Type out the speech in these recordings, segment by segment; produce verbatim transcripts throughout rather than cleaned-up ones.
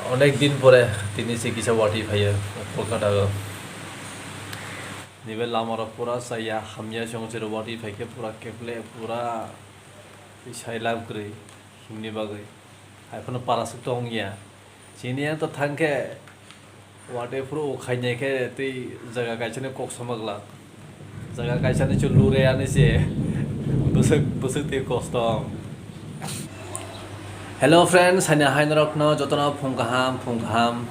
Onek din pore tini se kisa watwi phaiyo Kolkata o. Nibe lama rok pura chaya hamya se wngse watwi phaikhe pura keple pura sai lam kwrwi himni bagwi. Haiphano para swk tong ya. Chini yang to thangkhe watwi phuru ukhainai khe tei jaga kaisa ni kok sama glak. Jaga kaisa ni chu lure ani se. Bwswk, bwswk tei kosto. Hello friends, hani hai norok no joto no phung kaham, phung kaham.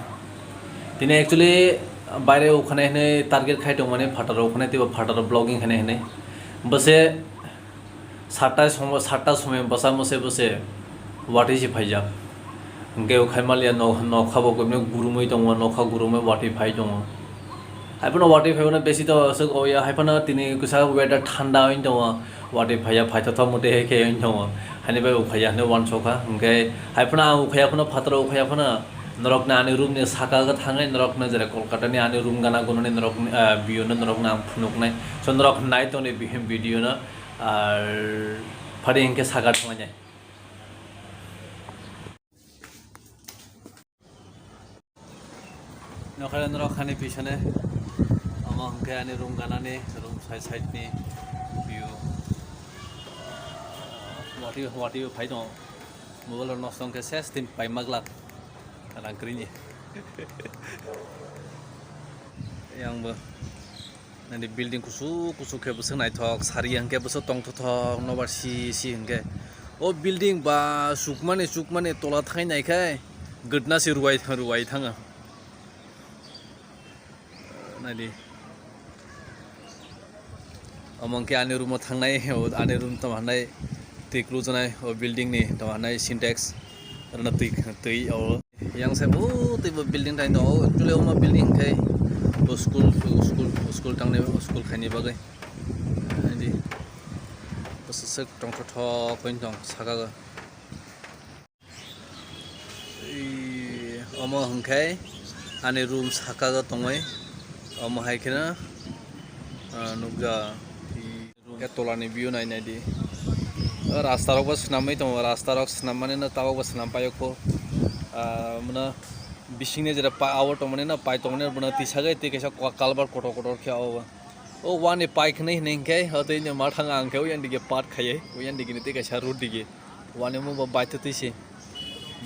Tini actually baire ukhanai hinui target khai tongmani phataro ukhanai tei bo phataro vlogging khainai hinui. Bwse satta somo-, satta somoi bwsa mwse bwse watwi se phaijak. Hwnkhe o khai maliya no-, nokha bo kwbangma gurumwi tongo, nokha gurumwi watwi phai tongo. Haiphano watwi phaiphano besi to aswk o ya, haiphano tini kwchak weather thanda wng tongo, watwi phaiya phaithothok mwtwi hai khe wng tongo. Haini bai ukhaiya hinwi uansukha, hwnkhe haiphano ang ukhaiya phano phataro ukhaiya phano norokni ani room ni saka o thangwi norokno jera Kolkata ni ani room gana gunani norokni, ah, view no norokno ang phunuknai. So norok nai tongni vi-, video no. Ar phari hinkhe saka thanglainai. Nokha norok hani pisane. Omo hinkhe ani room ganani, room side side ni view. Wati, wati phai tongo. Mobile rok nosto hinkhe ses tin pai maglak. Rang kwrwini. Yang bo. Nini building kusu kusu khe bwswk naithok, sari hinkhe bwswk tongthok thok, nobar si si hinkhe. O building ba chukmani chukmani tola thangwi naikhe gwdna se ruwai ruwai thangw. Naidi. Omo hinkhe ani room o thangnai, o ani room tamo hinai twi kulujanai, o building ni tamo hinai Sintex, rwna twi twi o. Yang se bo tei bo building tai tongo, actually omo building khe bo school, school, school tangnai, school khaini bagwi. Ani bwswk tongthok thok wng tong saka o. Ei, omo hwnkhe ani room saka o tongwi, omo hai kheno, ah, nukja. Khe tolani view nai nai di. O rasta rok bo swnamwi tongo, rasta rok swnam mani no tabok bo swnam paio kho. Ah, mano bisingni jera pa-, abo tongmani no pai tongmani bono tisagwi tei kaisa ko-, culvert kotor kotor khe abo. O wani pai khwnwi hinwi hinkhe o tei no ma thang ang khe o yang dige part khaiwi o yang dige ni tei kaisa road dige. Wani omo bo baithotwi se.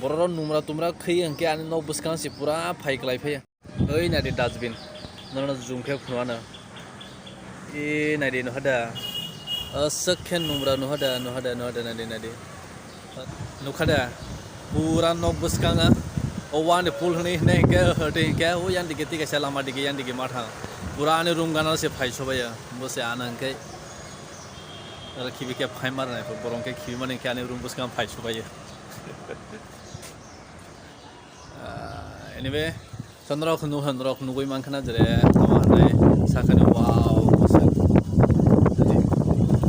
Borok rok numra tumra khaiwi hinkhe ani nok bwskang se pura phai kwlai phaiya. Oi naidi dustbin, nono zoom khe phunuknw. E naidi nukha da, aswk khe numra nukha da, nukha da, nukha da, naidi, naidi. Nukha da, pura nok bwskango, o wani pool hwnwi hwnwi hinkhe, hwtwi hinkhe, o yang dige twi kaisa lama dige, yang dige ma thang. Pura ani room gana se phai sobaio, bo se ano hinkhe, oro khibi khe phai ma rwnai, borok hinkhe khibi mani hinkhe ani room bwskango phai sobaio. Ah, anyway, so norok nu-, norok nugui mankha na jere tamo hinai sakani wow, bwswk. Jadi,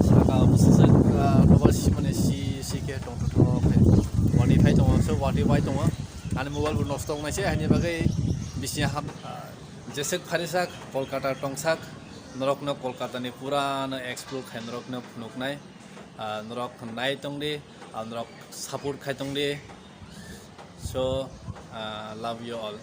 saka bwswk, ah, nobar simani si, si khe tongthok thok khe. Wati phai tongo, so wati bai tongo. Ani mobile bo nosto wngnai se, haini bagwi bisi ham, ah, jeswk pharisak, Kolkata tongsak, norokno Kolkata ni pura no explore khai norokno phunuknai. Ah, norok nai tongdi, ah, norok support khai tongdi. So, ah, love you all.